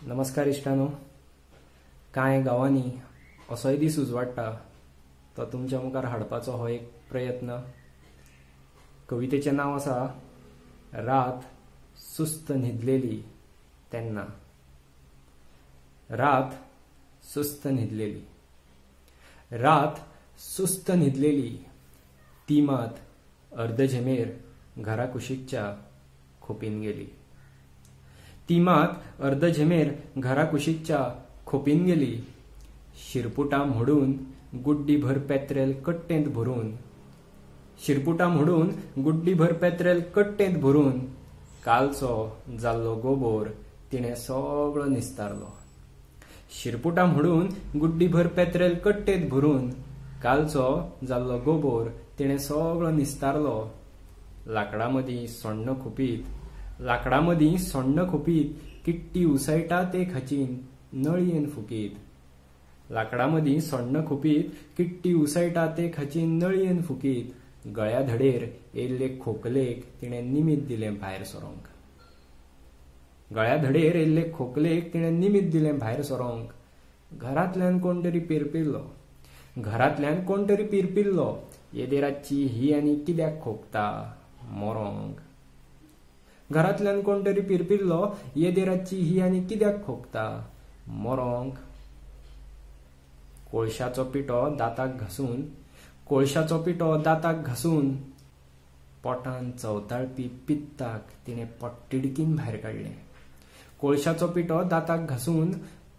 नमस्कार इश्टानो, कांय गांवांनी असोय दीस उजवाडटा तो तुमच्या मुखार हाडपाचो हो एक प्रयत्न. कवितेचें नांव आसा रात सुस्त न्हिदलेली तेन्ना. रात सुस्त न्हिदलेली, रात सुस्त न्हिदलेली, ती मात अर्दझेमेर घरा कुशीकच्या खोपीन गेली. ती मात अर्दझेमेर घरा कुशीकच्या खोपीन गेली. शिरपुटां म्होडून गुड्डीभर पेत्रेल कट्टेंत भरून, शिरपुटां म्होडून गुड्डीभर पेत्रेल कट्टेंत भरून कालचो जाल्लो गोबोर तिणें सगळो निस्तारलो. शिरपुटां म्होडून गुड्डीभर पेत्रेल कट्टेंत भरून कालचो जाल्लो गोबोर तिणें सगळो निस्तारलो. लाकडां मदीं सोण्ण खोपीत, लाकडां मदीं सोण्ण खोपीत किट्टी उसळटा ते खाचीन नळयेन फुकीत. लाकडां मदीं सोण्ण खोपीत किट्टी उसळटा ते खाचीन नळयेन फुकीत गळ्या धडेर येयल्ले खोकलेक तिणें निमीत दिलें भायर सरोंक. गळ्या धडेर येयल्ले खोकलेक तिणें निमीत दिलें भायर सरोंक. घरांतल्यान कोण तरी पिरपिरलो, घरांतल्यान कोण तरी पिरपिरलो, येदे रातची ही आनी कित्याक खोकता मोरोंक. घरांतल्यान कोण तरी पिरपिरलो, येदे रातची ही आनी कित्याक खोकता मोरोंक. कोळशाचो पिठो दांताक घासून, कोळशाचो पिठो दांताक घासून पोटान चवताळपी पित्ताक तिणें पोटतिडकीन भायर काडलें. कोळशाचो पिठो दांताक घासून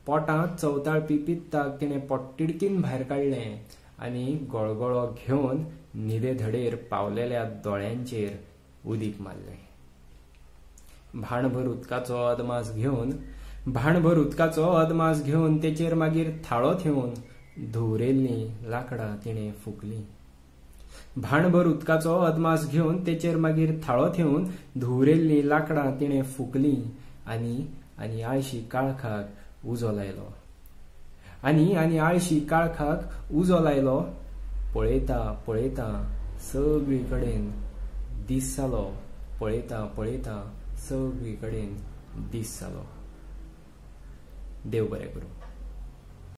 पोटांत चवताळपी पित्ताक तिणें पोटतिडकीन भायर काडलें आनी गोळगोळो घेवन न्हिदे धडेर पावलेल्या दोळ्यांचेर उदीक मारलें. भाणभर उदकाचो अदमास घेवन, भाणभर उदकाचो अदमास घेवन तेचेर मागीर थाळो थेवन धुंवरेल्लीं लाकडां तिणें फुकलीं. भाणभर उदकाचो अदमास घेवन तेचेर मागीर थाळो थेवन धुंवरेल्लीं लाकडां तिणें फुकलीं आनी आनी आळशी काळखाक उजो लायलो. आनी आनी आळशी काळखाक उजो लायलो. पळयता पळयता सगळी कडेन दीस जालो, पळयता पळयता सगळी कडेन दीस जालो. देव बरें करूं.